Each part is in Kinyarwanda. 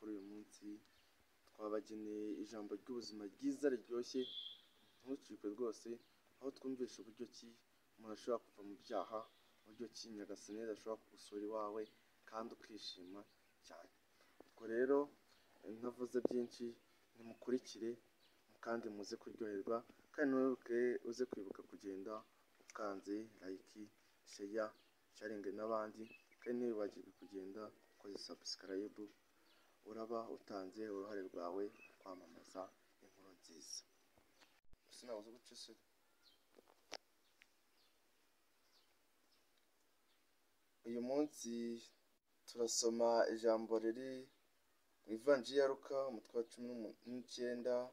Kuri uyu munsi twabageneye ijambo ry'ubuzima ryiza riryoshye, ntucikwe rwose, aho twumvisha uburyo ki umuntu ashobora kuva mu byaha, uburyo ki Nyagasani Yezu ashobora kugusura iwawe kandi ukishima cyane. Ubwo rero ntavuze byinshi, nimukurikire kandi muze kuryoherwa, kandi ntuke uze kwibuka kugenda ukanze like, share, sharinge n'abandi, kandi ntiwibagirwe kugenda ukoze subscribe, uraba utanze uruhare rwawe mu kwamamaza inkuru nziza. Uyu munsi turasoma ijambo riri mu Ivanjiri ya Luka, umutwe wa 19,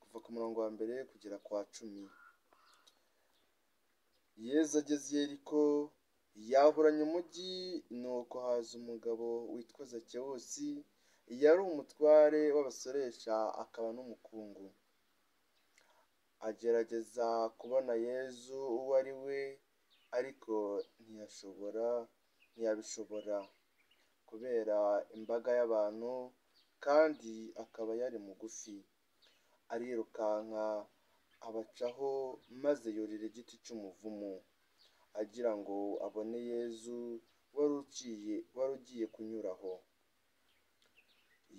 kuva ku murongo wa mbere kugera ku wa 10. Yezu ageze i Yeriko, yahuranya umujyi, nuko haza umugabo witwa Zakewusi, yari umutware w'abasoresha akaba n'umukungu. Agerageza kubona Yezu uwo ari we, ariko ntiyabishobora kubera imbaga y'abantu, kandi akaba yari mugufi. Arirukanka abacaho maze yurira igiti cy'umuvumu, agira ngo abone Yezu wari ugiye kunyuraho.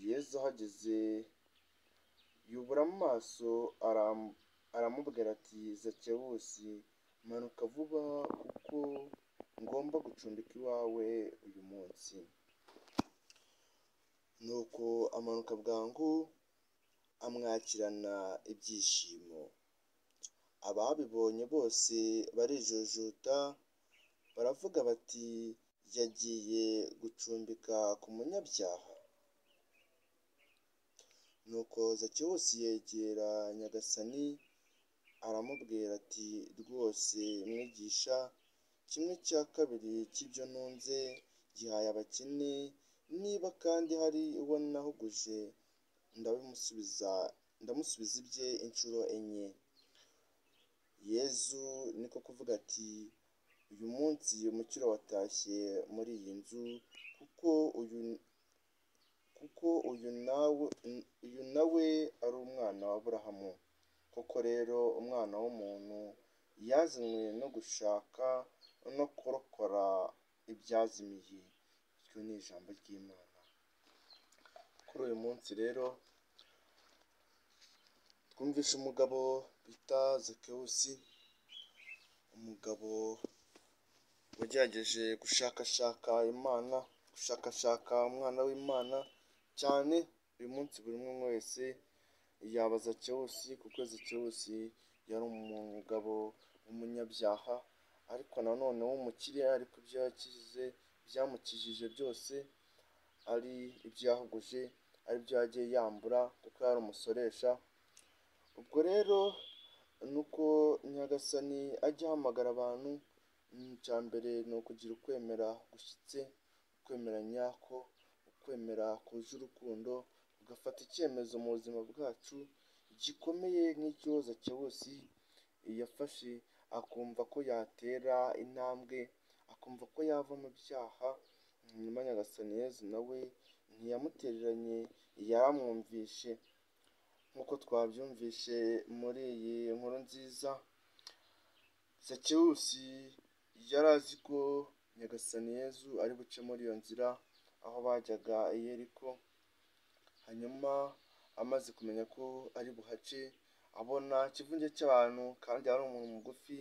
Yezu ahageze yubura amaso aramubwira ati: Zakewusi, manuka vuba kuko ngomba gucumbika iwawe uyu munsi. Nuko amanuka bwangu amwakirana ibyishimo. Ababibonye bose barijujuta, baravuga bati: yagiye gucumbika ku munyabyaha. Nuko Zakewusi yegera Nyagasani aramubwira ati: rwose mwigisha, 1/2 cy'ibyo ntunze gihaye abakene, niba kandi hari uwo nahuguje ndamusubiza ibye inshuro 4. Yezu niko kuvuga ati: uyu munsi umukiro watashye muri iyi nzu, kuko uyu nawe ari umwana wa Aburahamu. Koko rero umwana w'umuntu yazanywe no gushaka no kurokora ibyazimiye. Iryo ni ijambo ry'Imana. Kuri uyu munsi rero twumvishe umugabo bita Zakewusi, umugabo wagerageje gushakashaka Imana, gushakashaka umwana w'Imana cyane. Uyu munsi buri umwe wese yaba Zakewusi, kuko Zakewusi yari umugabo w'umunyabyaha, ariko nanone w'umukire, ariko ibyo yakize byamukijije byose ari ibyo yahuguje, ari byo yagiye yambura, kuko yari umusoresha. Ubwo rero nuko Nyagasani ajya ahamagara abantu, icya mbere ni ukugira ukwemera gushyitse, ukwemera nyako, ukwemera kuje urukundo, ugafata icyemezo mu buzima bwacu gikomeye nk'icyo Zakewusi yafashe, akumva ko yatera intambwe, akumva ko yava mu byaha. Nyuma Nyagasani Yezu nawe ntiyamutereranye, yaramwumvishe. Nk'uko twabyumvishe muri iyi nkuru nziza, Zakewusi yari azi ko Nyagasani Yezu ari buce muri iyo nzira aho bajyaga i Yeriko. Hanyuma amaze kumenya ko ari buhace, abona ikivunge cy'abantu, kandi yari umuntu mugufi,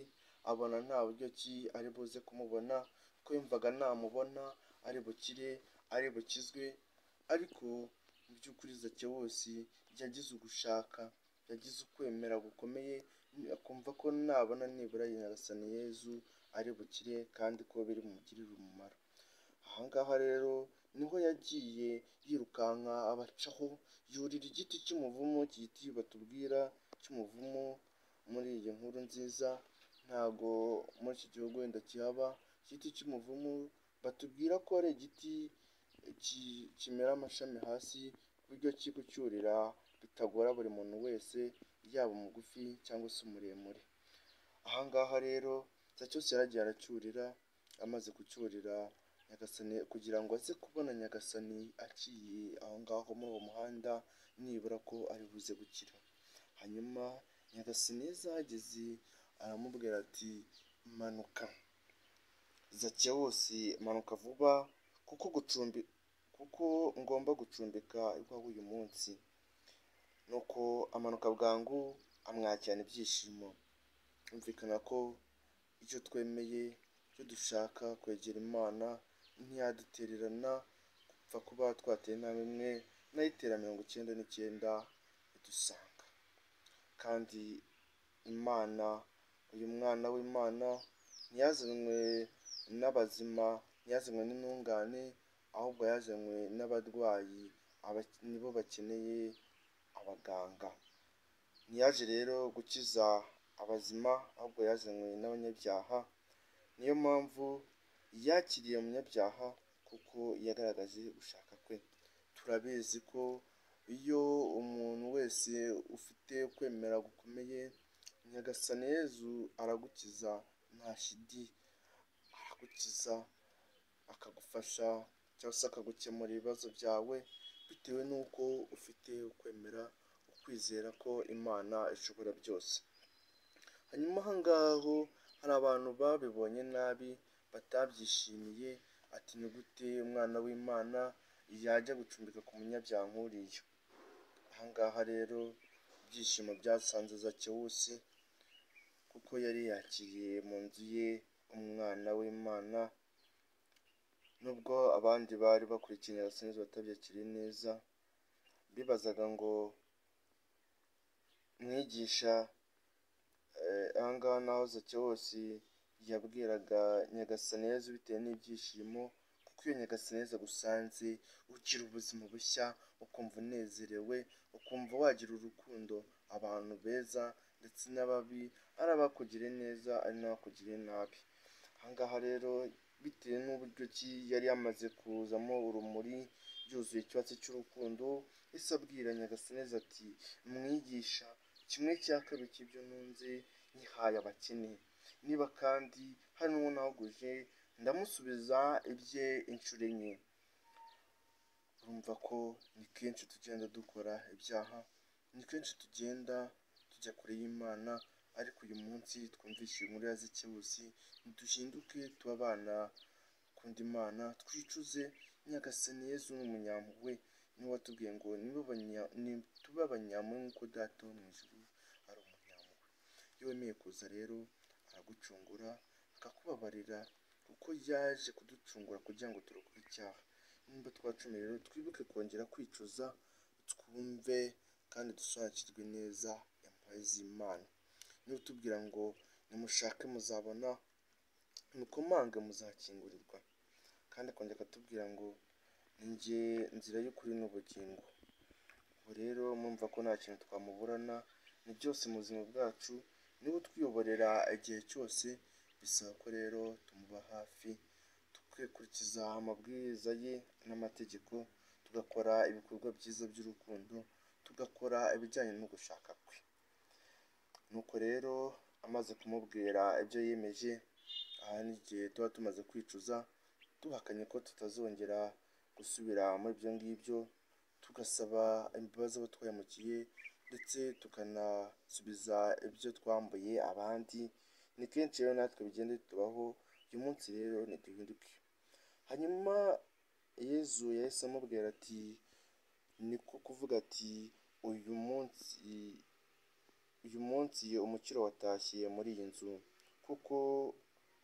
abona nta buryo ki ari buze kumubona, kuko yumvaga namubona ari bukire, ari bukizwe. Ariko mu by'ukuri Zakewusi yagize ugushaka, yagize ukwemera gukomeye, akumva ko nabona nibura Nyagasani Yezu ari bukire, kandi ko biri bumugirire umumaro. Aha ngaha rero niho yagiye yirukanka abacaho, yurira igiti cy'umuvumu. Iki giti batubwira cy'umuvumu muri iyi nkuru nziza ntago muri iki gihugu wenda kihaba. Igiti cy'umuvumu batubwira ko ari igiti kimera amashami hasi, ku buryo ki kucyurira bitagora buri muntu wese, yaba umugufi cyangwa se umuremure. Aha ngaha rero Zakewusi yaragiye aracyurira, amaze kucyurira Nyagasani kugira ngo aze kubona Nyagasani aciye aho ngaho muri uwo muhanda, nibura ko ari buze gukira. Hanyuma Nyagasani Yezu ahageze aramubwira ati manuka Zakewusi, manuka vuba kuko ngomba gucumbika iwawe uyu munsi. Nuko amanuka bwangu amwakirana ibyishimo. Byumvikana ko icyo twemeye, icyo dushaka kwegera Imana, ntiyadutererana, gupfa kuba twateye intambwe imwe, nayo itera 99 idusanga. Kandi Imana, uyu mwana w'Imana ntiyazanywe n'abazima, ntiyazanywe n'intungane, ahubwo yazanywe n'abarwayi, nibo bakeneye abaganga. Ntiyaje rero gukiza abazima, ahubwo yazanywe n'abanyabyaha. Niyo mpamvu yakiriye umunyabyaha kuko yagaragaje gushaka kwe. Turabizi ko iyo umuntu wese ufite kwemera gukomeye, Nyagasani Yezu aragukiza nta shidi, aragukiza akagufasha cyangwa se akagukemura ibibazo byawe, bitewe n'uko ufite ukwemera, ukwizera ko Imana ishobora byose. Hanyuma aha ngaho hari abantu babibonye nabi, batabyishimiye, ati ni gute umwana w'Imana yajya gucumbika ku munyabyaha nk'uriya? Aha ngaha rero ibyishimo byasanze Zakewusi, kuko yari yakiriye mu nzu ye umwana w'Imana, nubwo abandi bari bakurikiye Nyagasani Yezu batabyakiriye neza, bibazaga ngo mwigisha. Aha ngaha naho Zakewusi yabwiraga Nyagasani Yezu bitewe n'ibyishimo, kuko iyo Nyagasani Yezu agusanze ugira ubuzima bushya, ukumva unezerewe, ukumva wagira urukundo, abantu beza ndetse n'ababi, ari abakugiriye neza ari n'abakugiriye nabi. Aha ngaha rero bitewe n'uburyo ki yari yamaze kuzamo urumuri, yuzuye icyatsi cy'urukundo, yahise abwira Nyagasani Yezu ati mwigisha, 1/2 cy'ibyo ntunze nyihaye abakene, niba kandi hari n'uwo nahuguje ndamusubiza ibye inshuro 4. Urumva ko ni kenshi tugenda dukora ibyaha, ni kenshi tugenda tujya kure y'Imana, ariko uyu munsi twumvise inkuru ya Zakewusi, duhinduke tuba abana bakunda Imana, twicuze. Nyagasani Yezu ni umunyampuhwe, niwe watubwiye ngo tube abanyampuhwe nk'uko Data wo mu ijuru ari umunyampuhwe. Iyo wemeye kuza rero aragucungura, akakubabarira, kuko yaje kuducungura kugira ngo turokoke icyaha. Nimba twacumuye rero twibuke kongera kwicuza, twumve kandi dusobanukirwe neza impuhwe z'Imana. Niba utubwira ngo nimushake muzabona, mukomange muzakingurirwa. Kandi akongera akatubwira ngo ni njye nzira y'ukuri n'ubugingo. Ubu rero murumva ko nta kintu twamuburana, ni byose mu buzima bwacu, niwe utwiyoborera igihe cyose, bisaba ko rero tumuba hafi, tukikurikiza amabwiriza ye n'amategeko, tugakora ibikorwa byiza by'urukundo, tugakora ibijyanye no gushaka kwe. Nuko rero amaze kumubwira ibyo yiyemeje, aha ni igihe tuba tumaze kwicuza, duhakanye ko tutazongera gusubira muri ibyo ngibyo, tugasaba imbabazi abo twahemukiye, ndetse tukanasubiza ibyo twambuye abandi. Ni kenshi rero natwe bigenda bitubaho, uyu munsi rero ntiduhinduke. Hanyuma Yezu yahise amubwira ati niko kuvuga ati uyu munsi umukiro watashye muri iyi nzu,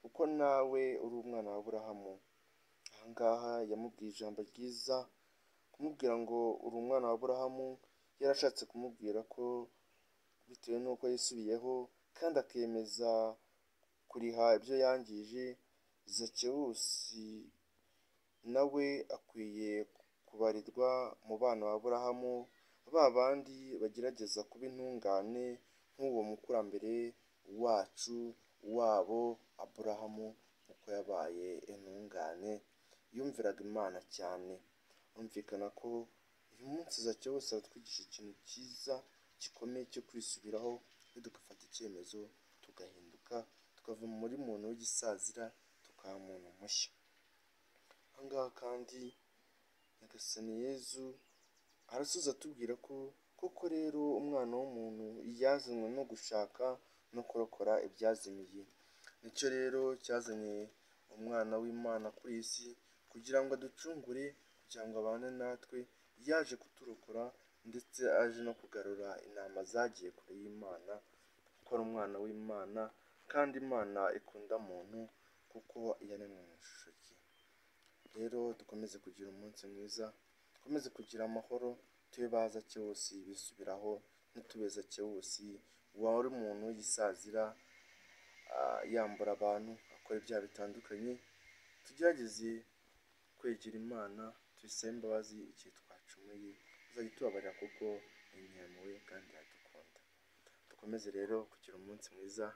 kuko nawe uri umwana wa Aburahamu. Aha ngaha yamubwiye ijambo ryiza, kumubwira ngo uri umwana wa Aburahamu, yarashatse kumubwira ko bitewe n'uko yisubiyeho kandi akemeza kuriha ibyo yangije, Zakewusi nawe akwiye kubarirwa mu bana ba Aburahamu, ba bandi bagerageza kuba intungane nk'uwo mukurambere wacu wabo Aburahamu, uko yabaye intungane yumviraga Imana cyane. Humvikana ko uyu munsi Zakewusi aratwigisha ikintu cyiza gikomeye cyo kwisubiraho, tugafata icyemezo tugahinduka, tukava muri muntu w'igisazira tukaba umuntu mushya. Aha ngaha kandi Nyagasani Yezu arasoza atubwira ko koko rero umwana w'umuntu yazanywe no gushaka no kurokora ibyazimiye. Nicyo rero cyazanye umwana w'Imana kuri iyi si kugira ngo aducungure, kugira ngo abane natwe, yaje kuturokora ndetse aje no kugarura intama zagiye kure y'Imana, kuko ari umwana w'Imana kandi Imana ikunda muntu kuko yaremwe mu ishusho rye. Rero dukomeze kugira umunsi mwiza, dukomeze kugira amahoro, tube ba Zakewusi bisubiraho, ntitube Zakewusi wari umuntu w'igisazira, yambura abantu, akora ibyaha bitandukanye, tugerageze kwegera Imana, tuyisabe imbabazi igihe twacumuye, izajya itubabarira kuko ni inyampuhwe kandi iradukunda. Dukomeze rero kugira umunsi mwiza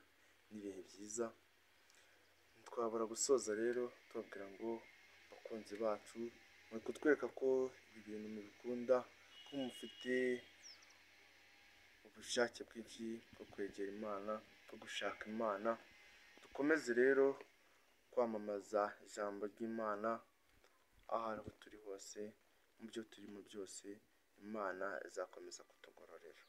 n'ibihe byiza, ntitwabura gusoza rero tubabwira ngo bakunzi bacu, muri kutwereka ko ibi bintu mubikunda, ko mufite ubushake bwinshi bwo kwegera Imana, bwo gushaka Imana, dukomeze rero kwamamaza ijambo ry'Imana aho ariho turi hose, mu byo turimo byose, Imana izakomeza kutugororera.